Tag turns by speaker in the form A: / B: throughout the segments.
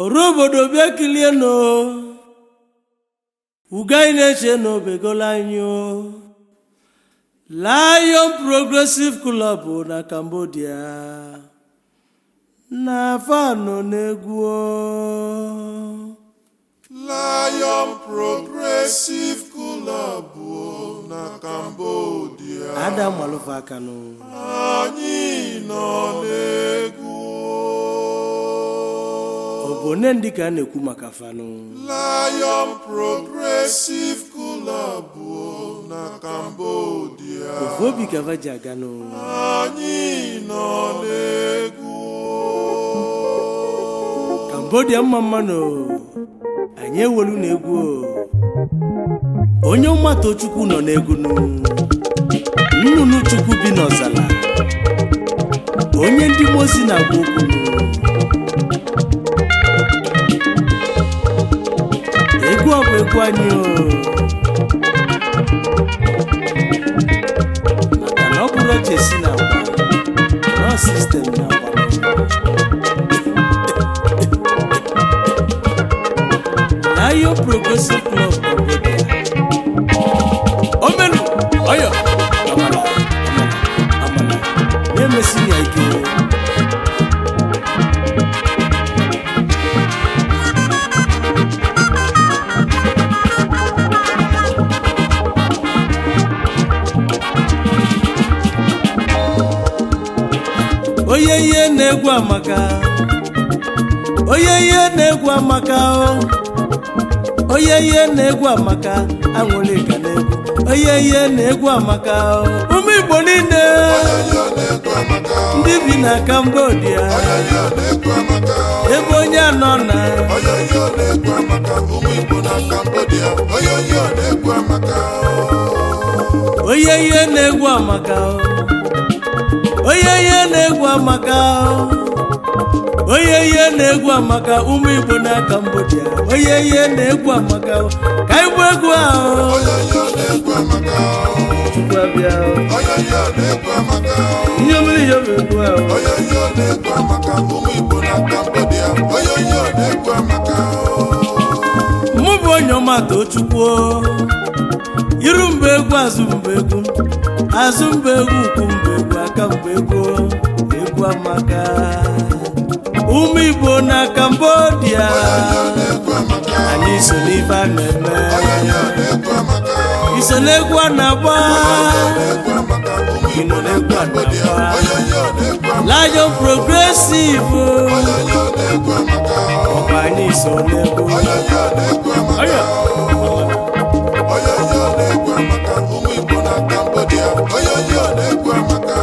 A: Oru obodo bịa kilienụ, ugo anyị na-eche n'obegolo anyị o. Lion Progressive Club na Cambodia na fanụ na-egwu o.
B: Lion Progressive Club o na Cambodia.
A: Ada malụfa aka nụ.
B: Anyị nọ n'egwu.
A: Ọ bụ one ndị ka a na-ekwu maka fanụ.
B: Lion Progressive Club o na Cambodia.
A: Ofu obi ka fa ji aga nụ.
B: Anyị nọ n'egwu.
A: Cambodia mma mmanụ, anyị ewelu na egwu o. Onye mmata Chukwu nọ n'egwu nụ. Nnụnụ Chukwu bi n'ọzala, onye ndị mozi na-agwa okwu nụ. Egwu ọ bụ egwu anyị o, maka na ọ bụrụ chesi na agba nọ system na agba. Lion Progressive Club Cambodia, omenu ọyọ amala amala amala na-emesi ya ike. Onye ihe na-egwu amaka, onye ihe na-egwu amaka o, onye ihe na-egwu amaka, aṅụlịka na-egwu, onye ihe na-egwu amaka o. Ụmụ Igbo niile
B: Onye na-egwu amaka.
A: ndị bi na Cambodia,
B: Onye na-egwu amaka.
A: ebe onye anọ na
B: Onye na-egwu amaka. Ụmụ Igbo na Cambodia. Onye na-egwu amaka.
A: Onye ihe na-egwu amaka o, onye ihe na-egwu amaka o, onye ihe na-egwu amaka, ụmụ Igbo na Cambodia, onye ihe na-egwu amaka o. Ka anyị gbuo egwu ahụ.
B: Onye na-egwu amaka.
A: Chukwu abịa o.
B: Onye na-egwu amaka.
A: Ihe mmiri ihe bụ egwu ahụ.
B: Onye na-egwu amaka. Ụmụ Igbo na Cambodia. Onye na-egwu amaka.
A: Mụ bụ onye ọma Tochukwu, iru mba egwu, azụ mba egwu, azụ mba egwu, ukwu mba egwu, aka mba egwu, egwu amaka, ụmụ Igbo na Cambodia.
B: Onye na-egwu amaka.
A: Anyị so n'ife a na-eme.
B: Onye na-egwu amaka.
A: Iso n'egwu a na-agba.
B: Na-egwu amaka. Ụmụ Igbo na Cambodia. Onye na-egwu amaka.
A: Lion Progressive.
B: Onye na-egwu amaka.
A: Ọkwa anyị so n'egwu.
B: Onye na-egwu amaka.
A: Ọyọ.
B: Onye na-egwu amaka. Ụmụ Igbo na Cambodia. Onye na-egwu amaka.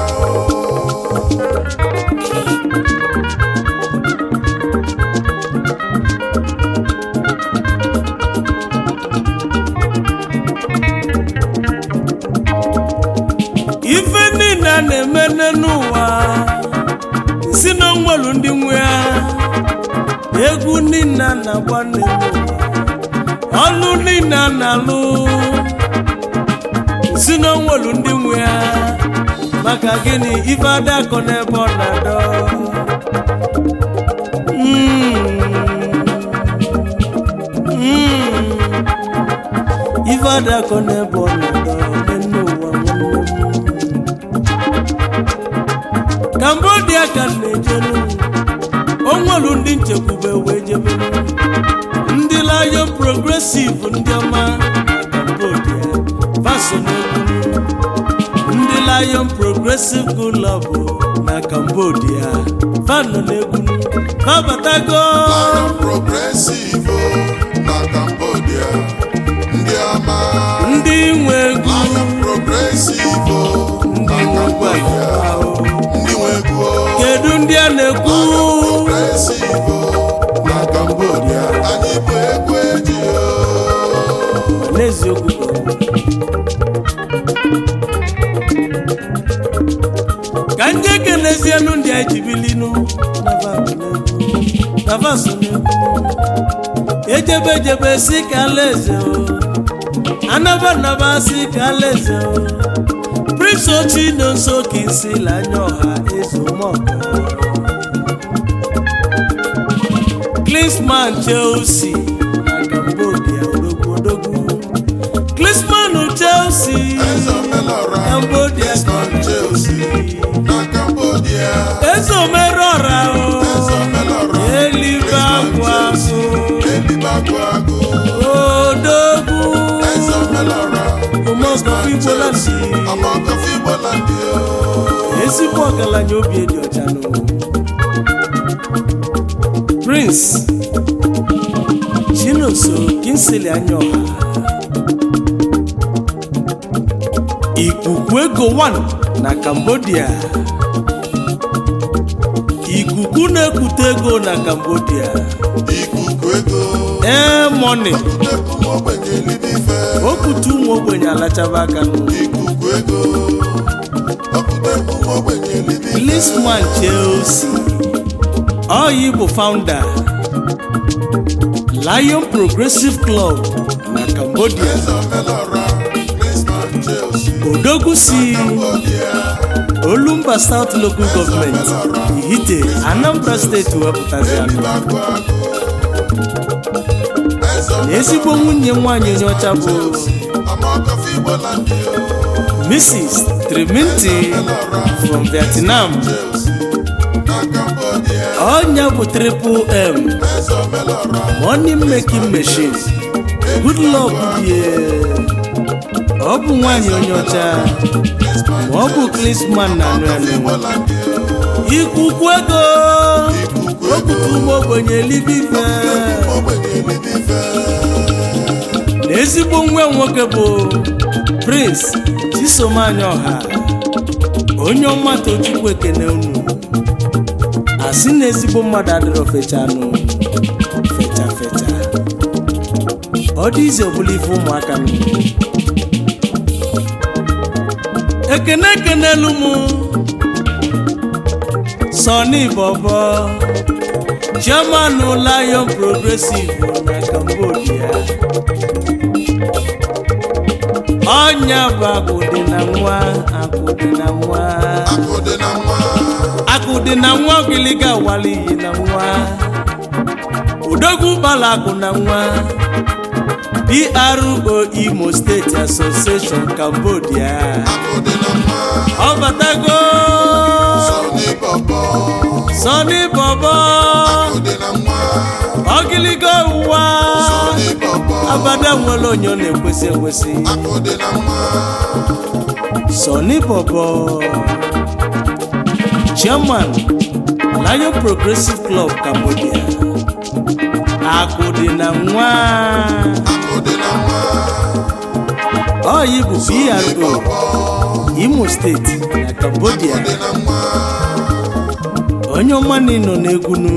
A: Ife niile a na-eme n'ụwa si na onwelu ndị nwe ya, egwu niile a na-agba n'ụwa, ọlụ niile a na-alụ si na onwelu ndị nwe ya. Maka gịnị? Ife adakọ n'ebe ọ na-adọ. Ife adakọ n'ebe ọ na-adọ n'ụwa, nwanne m. Cambodia ka m na-ejelu, onwelu ndị nchekwube wee jebe, ndị Lion Progressive, ndị ọma na Cambodia vaso n'egwu. Ndị Lion Progressive Club na Cambodia vanọ n'egwu, fabatago.
B: Lion Progressive o, na Cambodia. Ndị ọma.
A: Ndị nwe egwu.
B: Lion Progressive o, na
A: Ndị nwe egwu.
B: Cambodia. Ndị nwe egwu o.
A: Kedu ndị a na-ekwu?
B: Progressive o, na Cambodia. Anyị bụ egwu eji o.
A: N'eziokwu ka ọ bụ. Ka ndị ekelezienụ ndị anyị ji bilinu na vaso n'egwu, ejebe ejebe si ka alaeze o, anaba anaba si ka alaeze o. Prince Ochi nọ nso ka isi anya ọha eze ụmụọkọ. Klinsman Chelsea na Cambodia, odogwu odogwu Klinsman Chelsea.
B: Eze Omelora.
A: Cambodia.
B: Klinsmann Chelsea na Cambodia.
A: Eze Omerọra o.
B: Eze Omelora.
A: Elibe
B: Klinsmann
A: agwụ
B: Chelsea.
A: agụ.
B: Elibe agwụ agụ.
A: Odogwu.
B: Eze Omelora.
A: Ọmọgọfọ Igbo
B: Chelsea.
A: land.
B: Ọmọgọfọ Igbo land o.
A: Ezigbo ọgaranya obi dị ọcha nụ. Prince Chinonso Kingsley Anyaọha, Ikuku ego 1 na Cambodia, ikuku na-ekute ego na Cambodia.
B: Ikuku ego.
A: Ee, money.
B: Okwute ụmụ ogbenye elibe ife.
A: Okwute ụmụ ogbenye alachaba aka nụ.
B: Ikuku ego. Okwute ụmụ ogbenye elibe ife.
A: Klinsman Chelsea, oyi bụ founder Lion Progressive Club na Cambodia.
B: Eze Omelora. Klinsmann Chelsea.
A: Odogwu si
B: Cambodia.
A: Olumba South Local Government, Ihite, Anambra Steeti wepụtazi anụ.
B: Elibe agwụ agụ. Eze
A: Na ezigbo nwunye nwanyị onye ọcha bụ
B: Ọmọgọfọ Igbo land o.
A: Mrs. Triminti from Vietnam.
B: Chelsea na Cambodia.
A: Ọnya bụ Triple M
B: Eze Omelora.
A: Money Making Machine. Good luck die. Ọ bụ nwanyị onye ọcha ma ọ bụ Klinsman na anụ anụ.
B: Igbo land o.
A: Ikuku ego, okwute ụmụ ogbenye elibe ife.
B: Ụmụ ogbenye elibe ife.
A: Na ezigbo nwa nwoke bụ Prince Chisom Anyaọha, onye ọma, Tochukwu ekene unu. Asị na ezigbo mmadụ adịrọ fechanụ fecha fecha, ọ dị ize ọbụla ife ụmụaka nụ. Ekene ekenelu mụ Sọni Bọbọ, chairman Lion Progressive na Cambodia. Ọnya bụ akụ dị na nwa, akụ dị na nwa.
B: Akụ dị na nwa.
A: Akụ dị na nwa, ogiliga awala iyi na nwa. Odogwu gbala akụ na nwa, PRO Imo State Association Cambodia.
B: Akụ dị na nwa.
A: Ọ batago.
B: Sọni Bọbọ.
A: Sọni Bọbọ.
B: Akụ dị na nwa.
A: Ogiliga ụwa.
B: Sọni Bọbọ.
A: Abada nwere onye ọ na-ekwesị ekwesị.
B: Akụ dị na nwa.
A: Sọni Bọbọ, Chairman Lion Progressive Club Cambodia, akụ dị na nwa.
B: Akụ dị na nwa.
A: Oyi bụ PRO
B: Bọbọ.
A: Imo Steeti na Cambodia.
B: Akụ dị na nwa.
A: Onye ọma na ịnọ n'egwunu.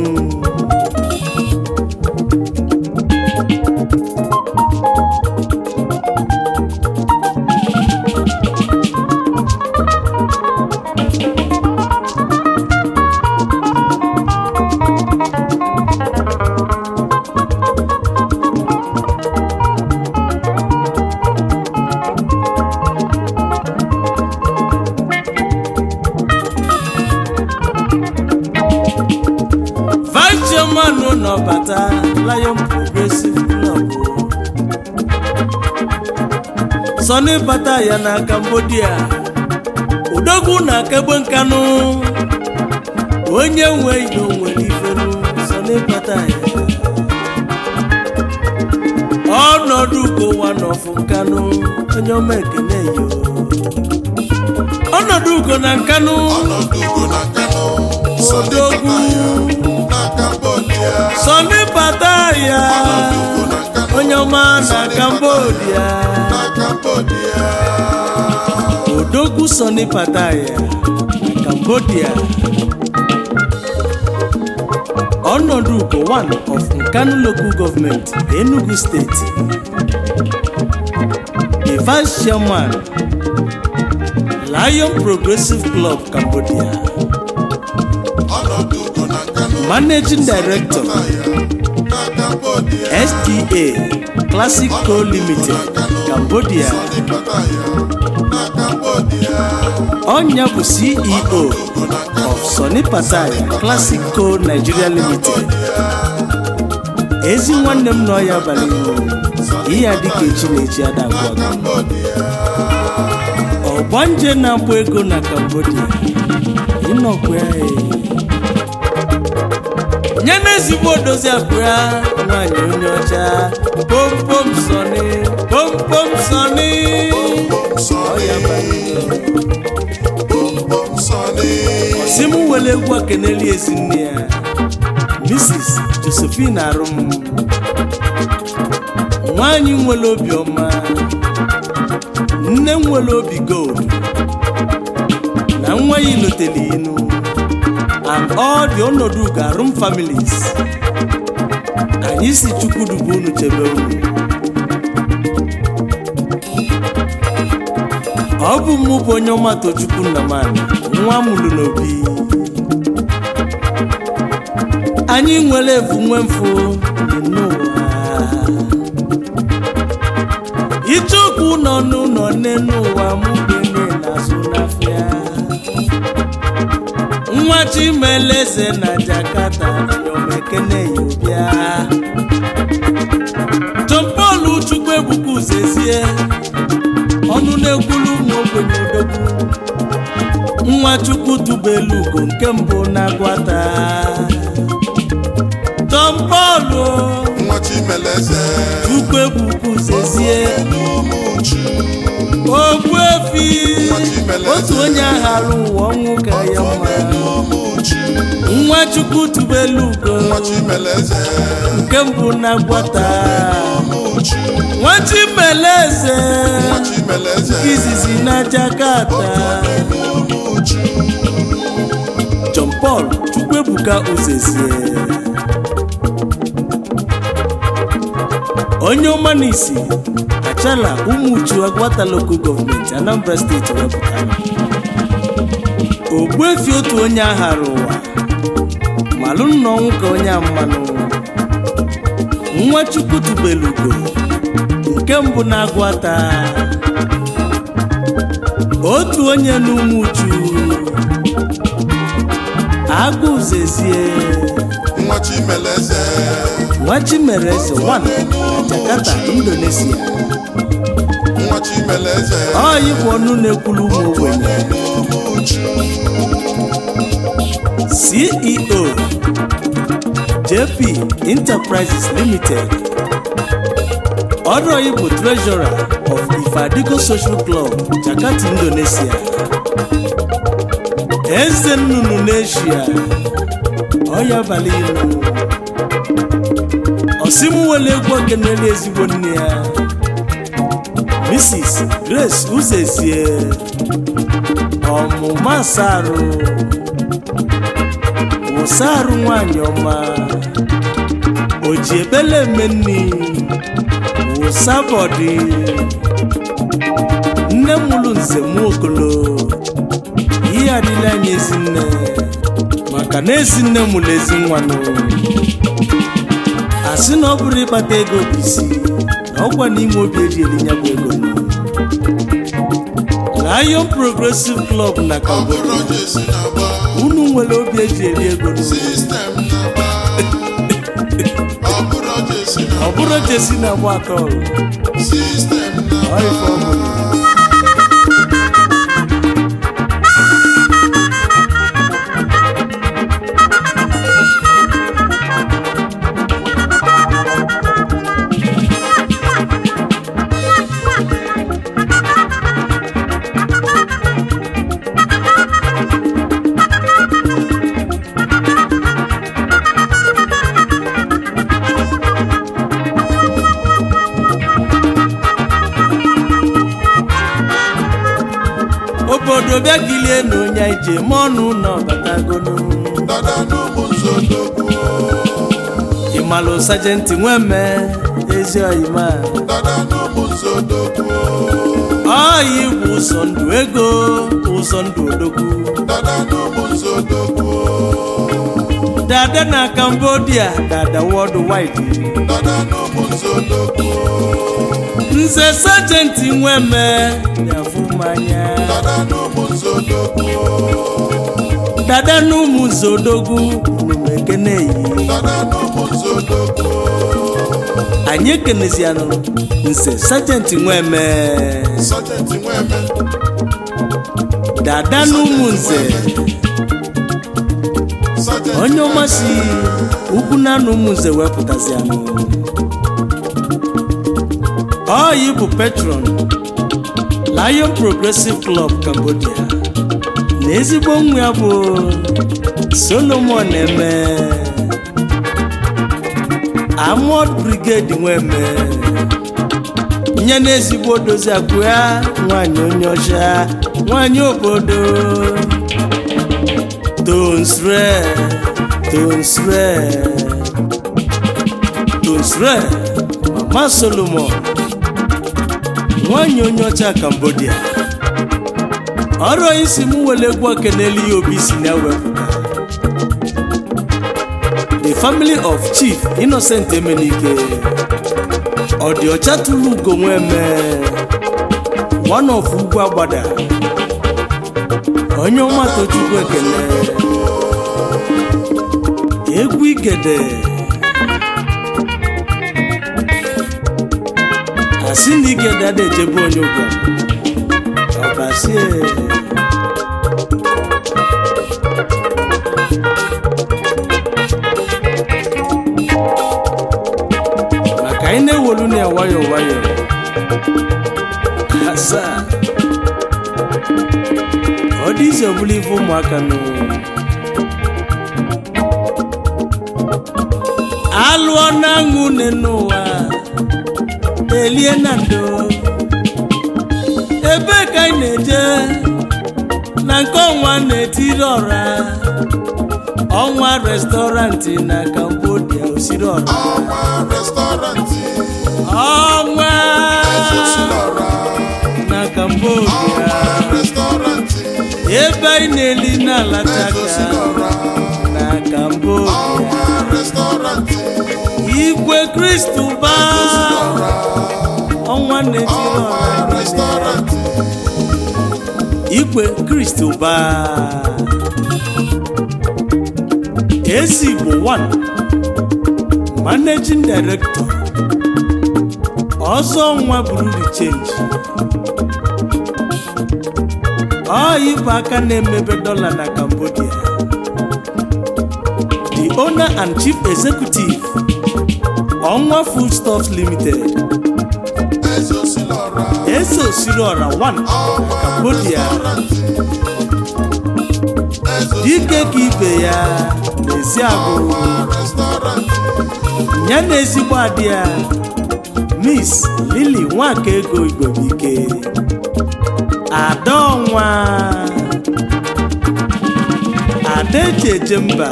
A: Vice Chairman nọbata Lion Progressive Club Sọni bata ya na Cambodia, odogwu na akegbe nkanụ, onye nwe ido nwere ifelu. Sọni bata ya, ọnọdụ ugo nọfụ nkanụ, onye ọma, ekene yo, ọnọdụ ugo na nkanụ.
B: Ọnọdụ ugo na Kano. Sọni
A: Odogwu.
B: bata ya na Cambodia.
A: Sọni bata ya.
B: Ọnọdụ ugo na Kano.
A: Onye ọma na
B: Sọni bata ya
A: Cambodia.
B: na Cambodia.
A: Odogwu Sọni Pataya na Cambodia, ọnọdụ ugo one of Nkanu Local Government, Enugu State, the Vice Chairman Lion Progressive Club Cambodia.
B: Ọnọdụ ugo na Kano.
A: Managing Director
B: Bata ya na Cambodia.
A: STA Classic Co Limited Cambodia.
B: Sọni bata ya na Cambodia.
A: Ọnya bụ CEO
B: Ugo na Kano.
A: of Sony Pataya Classic Co Nigeria Limited.
B: Cambodia.
A: Ezi nwanne m nọ ya abalị ihe a dịka echi na-echi ada
B: Na
A: agwa gị.
B: Cambodia.
A: Ọgbanje na-akpọ ego na Cambodia ịnọkwa ya ee. Nye n'ezigbo odozi akụ ya nwaanyị onye ọcha pompom sọni pompom sọni.
B: Bom Sonny. Bom Bom Sonny.
A: Si m were egwu a keneli ezinne ya Mrs. Josephine Arum, nwaanyị nwere obiọma, nne nwere obi gold na nwa ya ilotele inu and all the Onodugo Arum families. Anyị si Chukwu dubu unu chebe unu. Ọ bụ mụ bụ onye ọma Tochukwu Nnamani, nwa mụrụ n'obi. Anyị nwere efu nwe mfu n'ụwa. Ichukwu nọ n'ụlọ n'elu ụwa mụ gene na-azụ n'afịa. Nwa Chimeleze na Jakarta anyomekene ya ụbịa. John Paul Chukwuebuka Uzezie, ọnụ na-ekwulu ụmụ ogbenye odogwu. Nwa Chukwu tubelu ugo nke mbụ na-agwata. John Paul
B: Nwa Chimeleze.
A: Chukwuebuka Uzezie,
B: N'ụmụchu.
A: Ogbuefi, otu onye aghara ụwa ọnwụ ka ya mma.
B: N'ụmụchu.
A: Nwa Chukwu tubelu ugo
B: Nwa Chimeleze.
A: nke mbụ na-agwata.
B: N'ụmụchu.
A: Nwa Chimeleze
B: Nwa Chimeleze.
A: izizi na Jakarta.
B: N'ụmụchu.
A: John Paul Chukwuebuka Uzezie, onye ọmanisi Achala Umuchu Agwata Local Government, Anambra Steeti wepụtara. Ogbuefi otu onye aghara ụwa malụ nna ọnwụ ka onye a mmanụ. Nwa Chukwu tubelugo nke mbụ na-agwata, otu onye n'Umuchu Agụ Uzezie.
B: Nwa Chimeleze.
A: Nwa Chimereze 1 na Jakarta, Indonesia.
B: Nwa Chimeleze.
A: Ọyị bụ ọnụ na-ekwulu ụmụ ogbenye.
B: N'ụmụchu.
A: CEO JP Enterprises Limited. Ọrụ ọyị bụ Treasurer of Ifeadigo Social Club, Jakarta, Indonesia. Eze nnụnụ n'Eshia, ọya abalị inu. Ọsịmụ wele egwu okenelu ezigbo nne ya Mrs. Grace Uzezie, ọmụma sarụ wụsarụ nwanyị ọma, o ji ebele eme nni, wụsa bọdị nne mụrụ nze Nwaokolo. Ihe adịla anyị ezinne maka na ezinne mụrụ ezi nwanụ. Asị na ọ bụrụ ịkpata ego bụ isi na ọkwa n'ime obi eji eri ya bụ ego nụ. Lion Progressive Club na
B: Ọ bụrụ
A: Cambodia,
B: Jesi na-agba.
A: unu nwere obi eji eri ego nụ.
B: Sistem na-agba. Ọ bụrụ Jesi
A: Ọ
B: na-agba.
A: bụrụ jesi na-agba atọlụ.
B: Sistem
A: Ọ ife ọ
B: na-agba.
A: bụla. Obodo bịa kilie na onye ije ma ọnụ na ọbatagonu.
B: Dada n'ụmụ nzodogwu.
A: Ịmalụ sajenti nweme ezi oyima.
B: Dada n'ụmụ nzodogwu.
A: Ọyị bụ ụzọ ndụ ego, ụzọ ndụ odogwu.
B: Dada n'ụmụ nzodogwu.
A: Dada na Cambodia, dada worldwide.
B: Dada n'ụmụ nzodogwu.
A: Nze sajenti nweme bịafụ mmanya.
B: Dada n'ụmụ nzodogwu.
A: Dada n'ụmụ nzodogwu, unu ekene yi.
B: Dada n'ụmụ nzodogwu.
A: Anyị ekenezianụ nse Sajenti Nweme.
B: Sajenti Nweme.
A: Dada na ụmụnze.
B: Sajenti.
A: Onye ọmasị ukwu na anụ ụmụnze wepụtazianụ oyi bụ patron Lion Progressive Club Cambodia na ezigbo nwa ya bụ Solomon Eme Armored Brigade Nweme nye na ezigbo dozi akụ ya, nwanyị onye ọcha, nwanyị obodo Tonsre, Tonsre, Tonsre, Mama Solomon, nwanyị onye ọcha Cambodia. Ọrụ isi m were egwu okenelu ya obi si na wepụta the family of Chief Innocent Emenike Ọdịọcha tụrụ ugo Nweme, one of Ugwu Agbada. Onye ọma, Tochukwu ekele. Egwu igede asị na igede ada echebe onye ụbịam ọbasie. Maka anyị na-ewolu na ya nwayọọ nwayọọ asaa ọ dị ize ọbụla ife ụmụaka nụ alụọ na aṅụ n'ụwa elie na ndo. Ebee ka anyị na-eje na nke ọnwa na-etiri ọra ọnwa restaurant na Cambodia osiri ọra?
B: Ọnwa restaurant.
A: Ọnwa.
B: Ezosilọra.
A: Na Cambodia.
B: Ọnwa restaurant.
A: Ebe anyị na-eli na-alata aka.
B: Ezosilọra.
A: Na Cambodia.
B: Ọnwa restaurant.
A: Igwe Kristo ba.
B: Ezosilọra.
A: Ọnwa na-etiri
B: Ọnwa
A: ọra.
B: restaurant.
A: Igwe Kristo ba Ezigbo 1 managing director ọzọ nwa buru the change ọ ịbụ aka na-emebe dọla na Cambodia, the owner and chief executive Ọnwa Foodstuffs Limited.
B: Ezosilọra.
A: Eze Osiriọra 1
B: Ọnwa
A: Cambodia.
B: restaurant.
A: Dike ka ibe ya n'ezi agụ.
B: Ọnwa restaurant.
A: Ya na ezigbo adị ya, Miss Lily Nwaka Ego Igwebike, ada ọnwa, ada eji eje mba,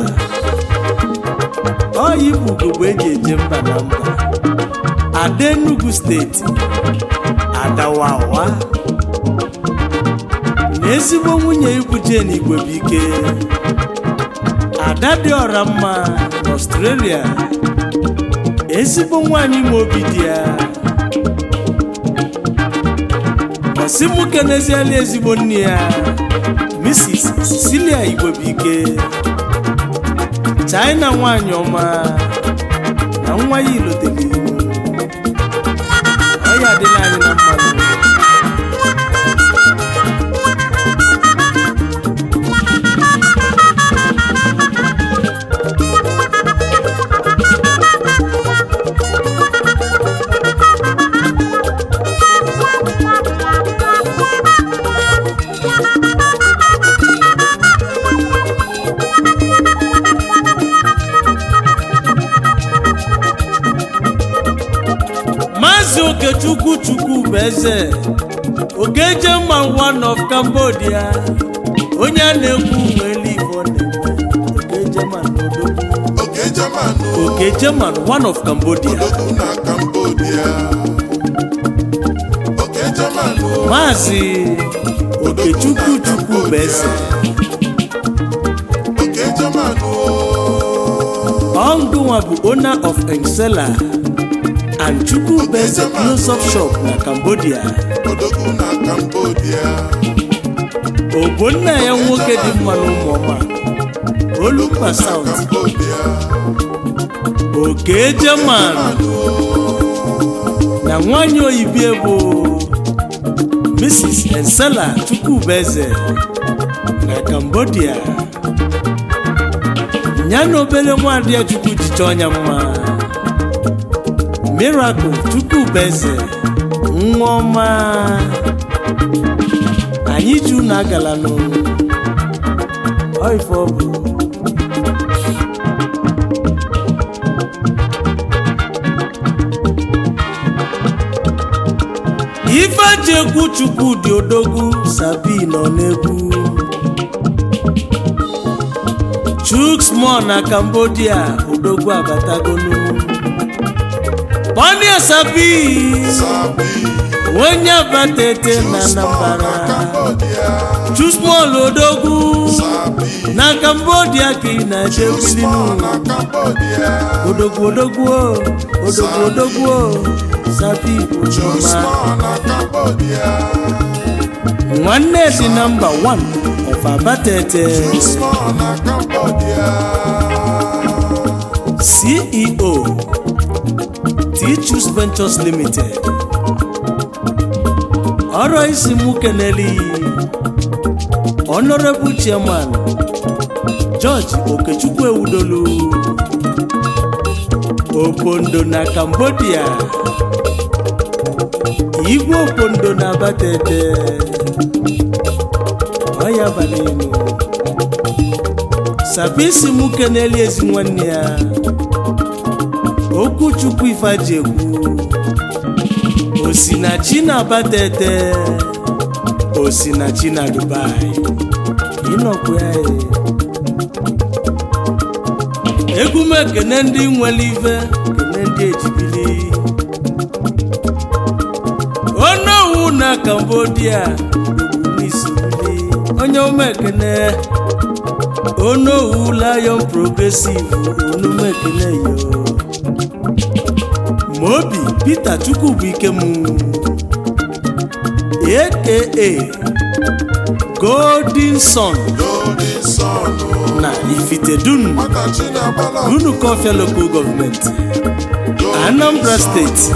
A: oyi bụ ugogbe eji eje mba na mba, ada Enugu steeti, adawawa, na ezigbo nwunye ikwu Jane Igwebike, ada dị ọra mma na Australia, ezigbo nwanyị ma obi dị ya. Ọsị mụ keneziela ezigbo nne ya, Mrs. Cecilia Igwebike, China nwanyị ọma, na nwa ya ilotere ihu ọ ya adịla anyị na mmanụ. Maazị Okechukwu Chukwu bụ eze Okejemma one of Cambodia, onye a na-ekwu nwere ife ọ na-eme. Okejemma n'odogwu.
B: Okejamanụ.
A: Okejemma one of Cambodia.
B: Odogwu na Cambodia. Okejamanụ.
A: Maazị Okechukwu Chukwu bụ eze.
B: Okejamanụ.
A: Ọngụnwa bụ owner of Excella and Chukwu bụ eze close up shop na Cambodia.
B: Odogwu na Cambodia.
A: Ogbonna ya nwoke dị mma na ụmụọma Olumba South.
B: Cambodia.
A: Okejeman.
B: Manụ.
A: Na nwanyị oyibie bụ Mrs. Ensela Chukwubeze na Cambodia. Ya na obere nwadị ya Chukwu jicha ọnya mma, Miracle Chukwubeze, nwa ọma anyị ji unu agala n'ụlọ ife ọ bụ. Ife ji egwu Chukwu dị odogwu sabi nọ n'egwu Chuksmore na Cambodia, odogwu abatagonu Pọnia sabi.
B: Sabi.
A: Onye abatete na
B: Chuksmore na
A: Anambra.
B: Cambodia.
A: Chuksmore odogwu.
B: Sabi.
A: Na Cambodia ka ị na-eje
B: Chuksmore
A: bilinu.
B: na Cambodia.
A: Odogwu, odogwu, odogwu, odogwu sabi bụ ọma.
B: Chuksmore na Cambodia.
A: Nwanne dị nọmba 1 of Abatete.
B: Chuksmore na Cambodia.
A: CEO, T-Choose Ventures Limited. Ọrụ isi mụ keneli Honorable Chairman George Okechukwu Ewudolu Opondo na Cambodia, Igwe Opondo na Abatete. Ọya balinu sabisi mụ keneli ezi nwanne ya, Okwuchukwu Ifeajegwu Osinachi na Abatete, Osinachi na Dubai. Ịnọkwa ya e. Egwu m ekene ndị nwere ife, kene ndị ejibili onowu na Cambodia n'isibili onye ọma ekene Onowu Lion Progressive, onume ekene yo. Mobi Peter Chukwubuikem, aka Golden Son.
B: Golden Son.
A: Na Ifitedun,
B: Nwata chi na-agbala.
A: Dunukofia Local Government, Anambra State.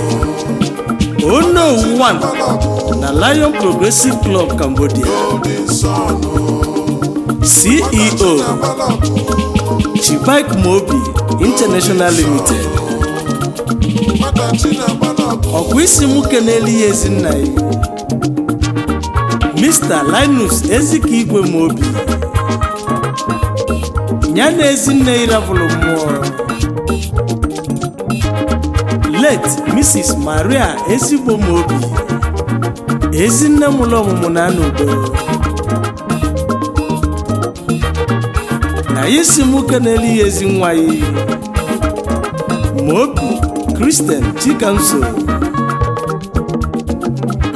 A: Onowu 1 na Lion Progressive Club Cambodia.
B: Golden Son.
A: CEO, Chibike Mobi International Limited.
B: Nwata chi na-agbala.
A: Ọkwa isi mụ keneli ya ezinna ya, Mr. Linus Ezike Igwe Mobi, ya na ezinne ịrapụrụ mmụọ, late Mrs. Maria Ezigbo Mobi, ezinne mụrụ ọmụmụ na anụdo na isi mụ keneli ya ezi nwa ya, Mobi Christian Chikamso,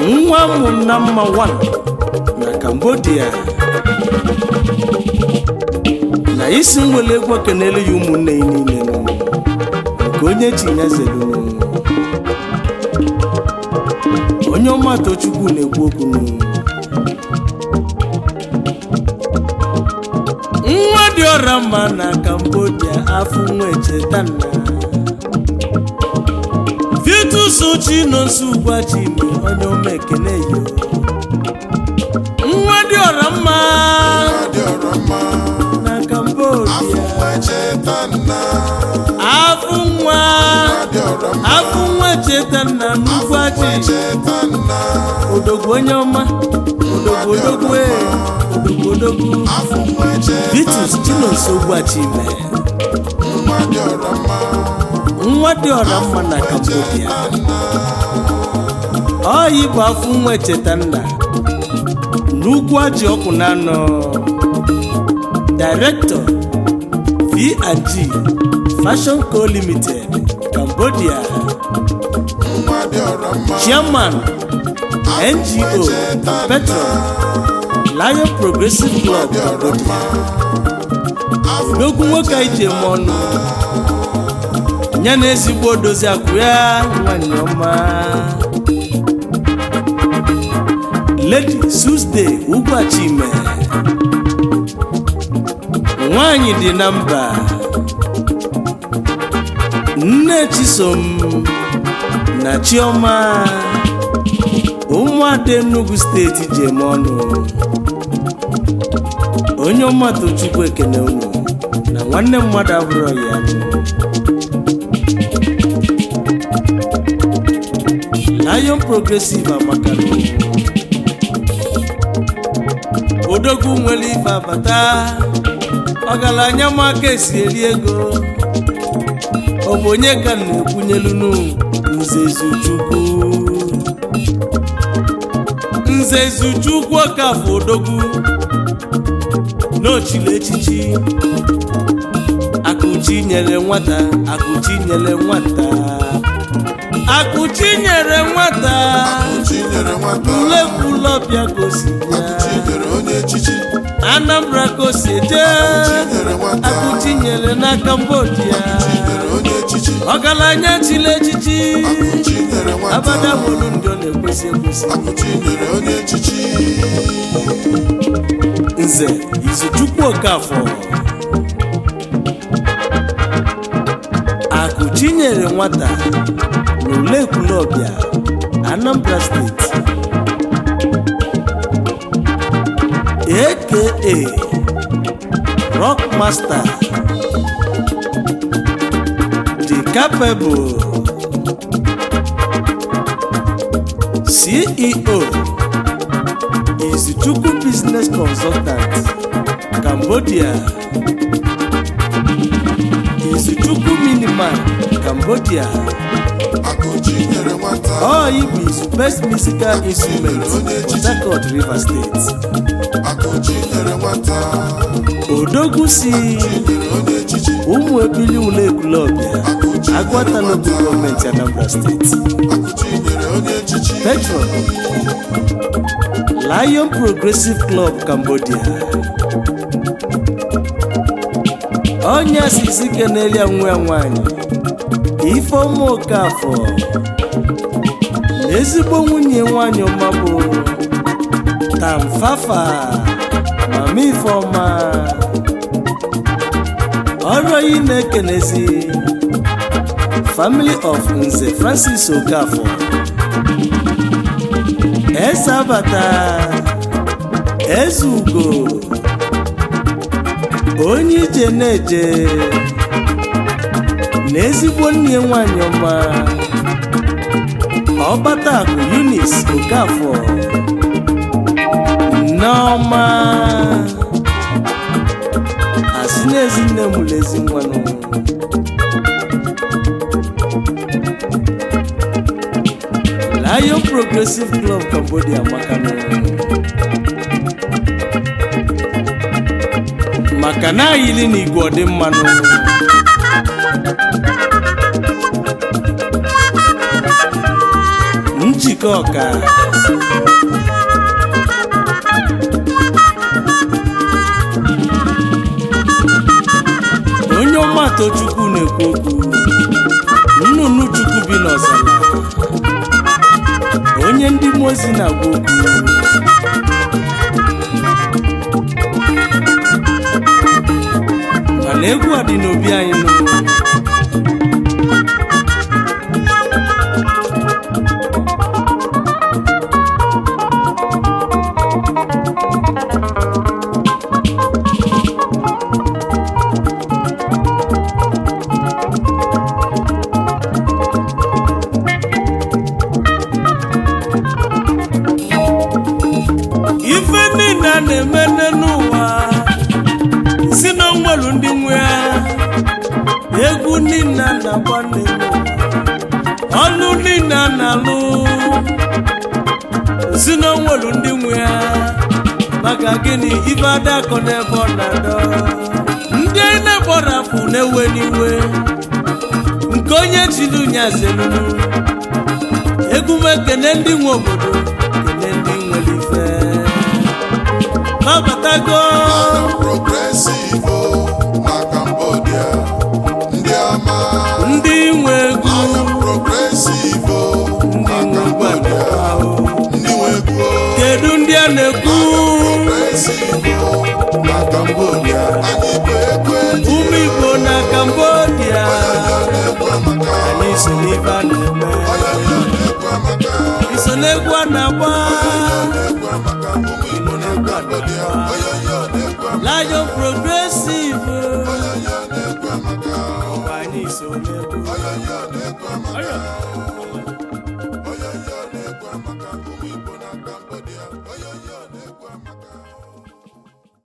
A: nwa mụ na mma 1 na Cambodia. Na isi nwere egwu kenelu ya ụmụnne ya niile nụ, nke onye chi ya zelu nụ. Onye ọma Tochukwu na-ekwu okwu nụ. Nwa dị ọra mma na Cambodia, afọ nwa echeta nna Vitus Chinonso Ugwuachime, onye ọma ekene yo. Nwa dị ọra mma
B: Dị ọrọ mma.
A: na Cambodia.
B: Afọ echeta nna.
A: Afụ nwa.
B: Dị ọrọ mma.
A: Afụ nwa cheta nna n'Ugwuachi.
B: Echeta nna.
A: Odogwu, onye ọma, odogwu, odogwu e, odogwu, odogwu.
B: Afọ echeta.
A: Vitus Chinonso Ugwuachime.
B: Nwa dị ọrọ mma.
A: Nwa dị ọra mma na Cambodia. Ọyị bụ afọ nwa echeta nna n'ugwu aji ọkụ na anọ. Director, V&G Fashion Co Limited, Cambodia.
B: Nwa dị ọrọ mma.
A: Chairman, NGO Petron Lion Progressive Club Cambodia. N'okwu nwoke anyị ji eme ọnụ ya na ezigbo odozi akụ ya, nwanyị ọma, Lady Tuesday Ugwuachime, nwanyị dị na mba, nne Chisom. Na Chioma ụmụada Enugu steeti ji eme ọnụ. Onye ọma Tochukwu ekene unu na nwanne mmadụ abụrụ ya nụ. Lion Progressive amakanụ. Odogwu nwere ife abata, ọgaranya maka esi eri ego. Ọ bụ onye ka m na-ekwunyelunu? Nzezuchukwu, Nzezuchukwu Okafọ Odogwu n'ochili echichi. Akụchi nyere nwata, Akụchi nyere nwata, Akụchi nyere nwata.
B: Akụchi nyere nwata.
A: Ulekwulọbịa gosi ya.
B: Akụchi nyere onye echichi.
A: Anambra gosi eje.
B: Akụchi nyere nwata.
A: Akụchi nyere na Cambodia.
B: Akụchi nyere onye echichi.
A: Ọgaranya chili echichi.
B: Akụchi nyere nwata.
A: Abada nwere ndị ọ na-ekwesị ekwesị.
B: Akụchi nyere onye echichi.
A: Nze Izuchukwu Okafọ, Akụchi nyere nwata na Ulekwulọbịa, Anambra steeti, aka Rock Master, The Capable, CEO, Izuchukwu Business Consultant, Cambodia, Izuchukwu Miniman, Cambodia.
B: Akụchi nyere nwata.
A: Ọ bụ Izu Best Musical Instrument, Port Harcourt, Rivers State.
B: Akụchi nyere nwata.
A: Odogwu si
B: Akụchi nyere onye echichi.
A: Ụmụ Ebili Ulekwulọbịa, Agwata Local Gọọmenti, Anambra Steeti.
B: Akụchi nyere onye echichi.
A: Patron, Lion Progressive Club, Cambodia. Onye asịsị kenelia nwa ya nwanyị Ifeọma Okafọ na ezigbo nwunye nwanyị ọma bụ Tamfafa Mama Ifeọma. Ọrụ yi na-ekenezi family of Nze Francis Okafọ, Eze Abata, Eze Ugo, onye ije na-eje, na ezigbo nne nwanyị ọma, Ọbata Akụ Eunice Okafọ, Nneọma. Asị na ezi nne mụrụ ezi nwanụ. Lion Progressive Club Cambodia makanụ maka na ayili na igwe ọdị mmanụ. Njikọ ọka onye ọma Tochukwu na-ekwu okwu. Nnụnụ Chukwu bi n'ọzara, onye ndị mmụọ ozi na-agwa okwu. Mana egwu a dị n'obi anyị nụ. Ife niile a na-eme n'ụwa si na onwelu ndị nwe ya. Egwu niile a na-agba n'elu, ọlụ niile a na-alụ, si na onwelu ndị nwe ya. Maka gịnị? Ife adakọ n'ebe ọ na-adọ ndị na-ekpọrapụ na-ewe n'iwe nke onye chiri unyazelulu. Egwu m ekene ndị nwe obodo, kene ndị nwere ife babatago.
B: Lion Progressive o, na Cambodia, ndị ọma.
A: Ndị nwe egwu.
B: Lion Progressive o, na
A: ndị nwe egwu.
B: Cambodia,
A: Ahụ.
B: ndị nwe egwu o.
A: Kedu ndị a na-ekwu?
B: Progressive o, na Cambodia, anyị bụ egwu eji.
A: Ụmụ Igbo na Cambodia.
B: Onye na-egwu amaka.
A: Anyị so n'ife a na-eme.
B: Onye
A: n'egwu a na-agba.
B: Oyoyo na-egwu amaka, ụmụ Igbo na Cambodia. Oyoyo na-egwu amaka.
A: Lion Progressive.
B: Oyoyo na-egwu amaka.
A: Ọkwa anyị so n'egwu.
B: Oyoyo na-egwu amaka.